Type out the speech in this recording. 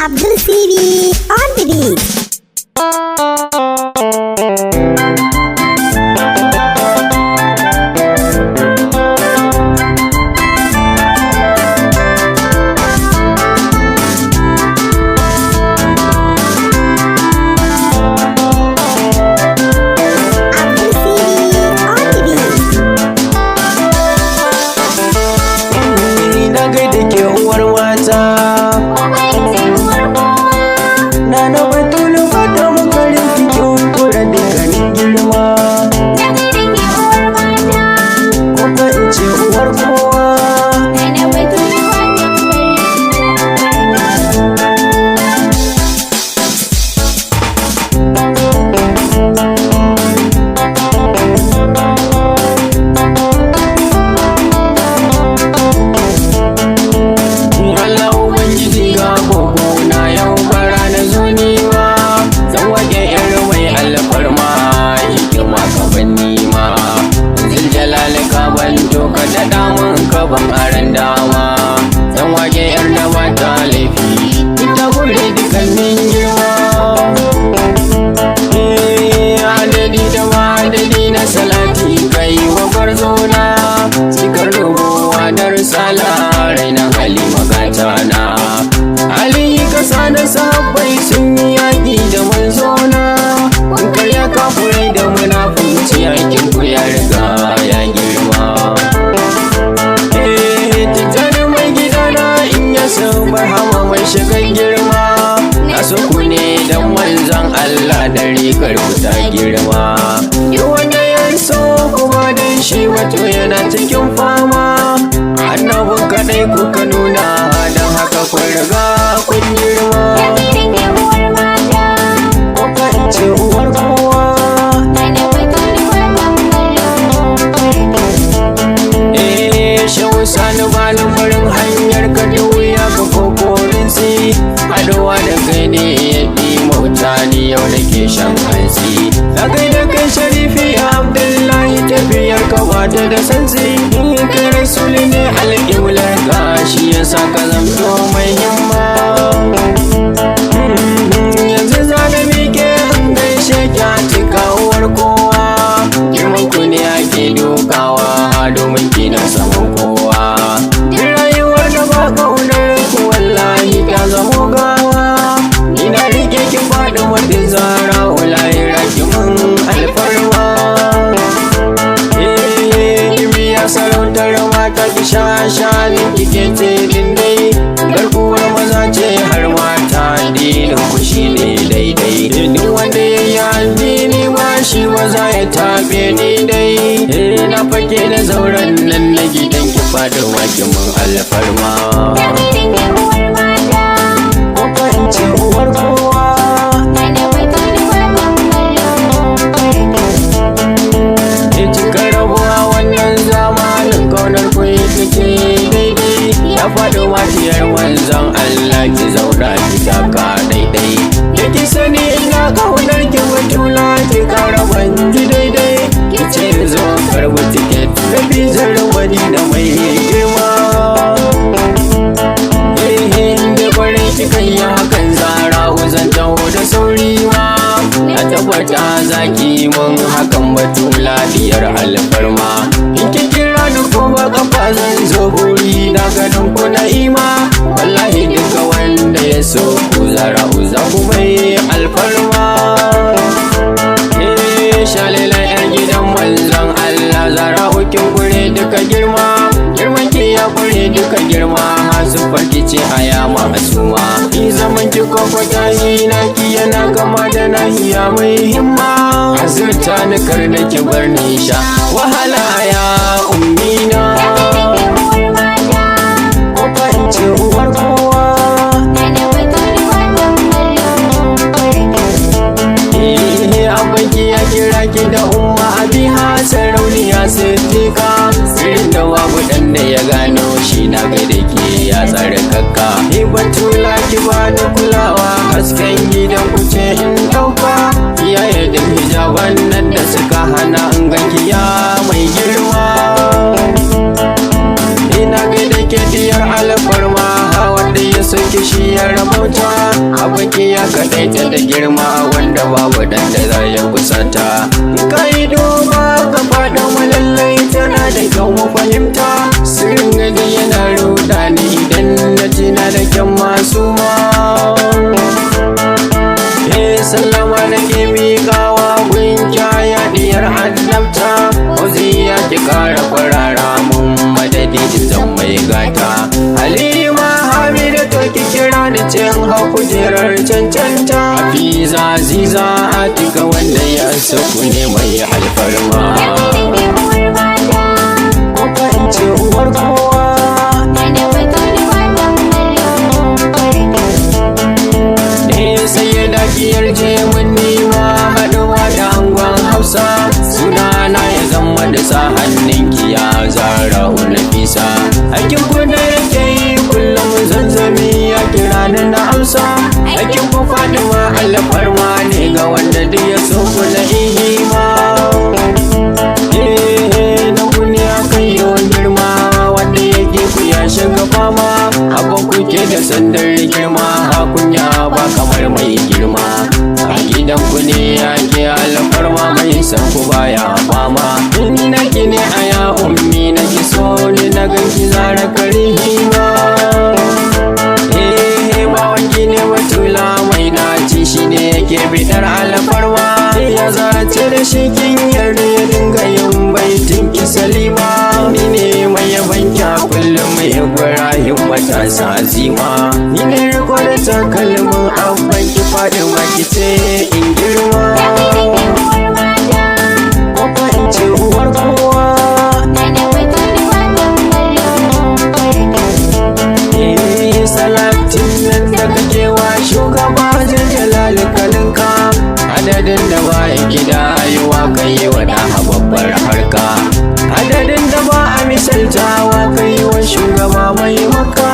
Abdul CV on the beat. Abdul CV on the beat. Na gaida ke uwar mata, na na Batulu fata makarin cikin kura dukkanin girma, ko ka in ce uwar kowa. Allah Ubangiji ga gogo na yau bara na zo nima, zan wage yar mai alfarma, hikima ka ban nima, ziljalal ka ban to ka daɗa mun ka ban aran dama, zan wage yar da ba ta laifi, ita gure dukkanin girma. Eh, adadi da madadi na salati kai wa gwarzona, cikar rubuwa da risala rainan Halima gatana. Ali kasa da sahabbai sun yi yaƙi da manzona, kun karya kafurai da munafunci, aikin ku ya riga ya girma. Eh, Tijjani mai gidana in ya san barhama mai shigan girma, na so ku ne dan manzon Allah da rigar ku ta girma. Duk wanda ya so ku ba dan shi wato yana cikin fama, annabin kaɗai kuka nuna don haka kun riga kun girma. Ko ka in ce uwar kowa. Eh, Shehu Sani bani barin hanyar ka da wuya ka kokorin si, haɗuwa da kai ne ya fi mauta ni yau nake shan hantsi. Na kai da kai Sharifi Abdullahi, tafiyar ka bata da santsi, in kai rasuli ne alƙiblar ka, shi ya sa ka zamto mai himma. Yanzu za na miƙe in gaishe ki a cika uwar kowa, girman ku ne ake dukawa domin kina saman kowa. Duk rayuwar da ba ƙaunar ku wallahi ta zamo gawa, ina rike ki faɗi wata zara wulayi ki mun alfarma. Eh, kimiyya sarautar mata ki sha shanin kike ce dindai, garkuwar maza ce har mata, addinin ku shine daidai. Duk wanda ya yi addini ba shi ba za ya taɓe ni dai. Eh, na fake da zauren nan na gidan ki faɗi ki mun alfarma. Ko ka in ce uwar kowa. Cika rabuwa wannan zamanin kaunar ku ita ce daidai, ya faɗi matiyar wanzan Allah ki zauna ki taka daidai. Ya ki sani ina kaunar ki Batula, ki kara banji daidai, ki ce zo karbi tiket na bizar Madina mai girma. Eh, da kwarai kika yi hakan zara zan taho da sauri ma, na tabbata zaki mun hakan Batula diyar alfarma. In ki kira ni ko ba kafa zan zo guri na ganin ku na ima, wallahi duka wanda ya so ku zara za ku mai alfarma. Eh, shalila yar gidan manzon Allah zara kin gure duka girma, girman ki ya gure duka girma, hasu farki ce a yama asuma. In zaman ki kwakwata na ki yana gama da nahiya mai himma, azurta ni kar da ki bar ni sha wahala ya ummina. Ko ka in ce uwar kowa. Eh, abanki ya kira ki da umma abiha sarauniya siddiqa, sirrin da babu dan da ya gano shi na gaida ke ya tsare kakka. Ni Batula ki bani kulawa, hasken gidan ku ce in dauka, iyaye da hijaban nan da suka hana in ganki ya mai girma. ya kaɗaita da girma wanda babu ɗan da za ya kusanta. Ka yi duba ka faɗa lallai tana da kyau mu fahimta. Sirrin gadi yana ruɗa ni idan na tina da kyan masu ma. Eh sallama na ke miƙawa gunki ya diyar annabta. Uzi ya ki ƙara kwarara mun madadi in zan mai gata. Halima Hamida to ki kira ni cin hau kujerar cancanta. Hafiza Aziza Atika wanda ya saku ne mai alfarma. Ya kai nake uwar mata. Ko ka in ce uwar kowa. Nana Batulu matan Maryam. Ne sai ya dakiyar je mun nima haɗuwa da angon Hausa. Sunana ya zama da sa hannunki ya zara Nafisa. Aikin ku da yake yi kullum zanzami ya kira ni na amsa. Aikin ku Fatima alfarma ne ga wanda duk ya so ku na ihima. Eh, dan ku ne aka yi wa girma wanda yake ku ya shiga fama. Abin kuke da sandar girma hakunya ba kamar mai girma. A gidan ku ne ake alfarma mai san ku baya fama. In naki ne a ya ummi naki so ni na ganki zara karihima. Eh, bawanki ne batula mai naci shi ne yake bidar alfarma. Ya zarace da shi kin yarda ya dinga yin baitin ki salima. Ni ne mai yaban ki a kullum Ibrahim matasa azima. Ni ne riko da takalmin abban ki faɗi ki ce in girma. Ya kai nake uwar mata. Ko ka in ce uwar kowa. Nana Batulu matan Maryam. Eh, salatin nan da kake wa shugaba jalali kalinka. Adadin da ba ya gida yiwa kai wa da babbar harka. Adadin da ba a misaltawa kai wa shugaba mai maka.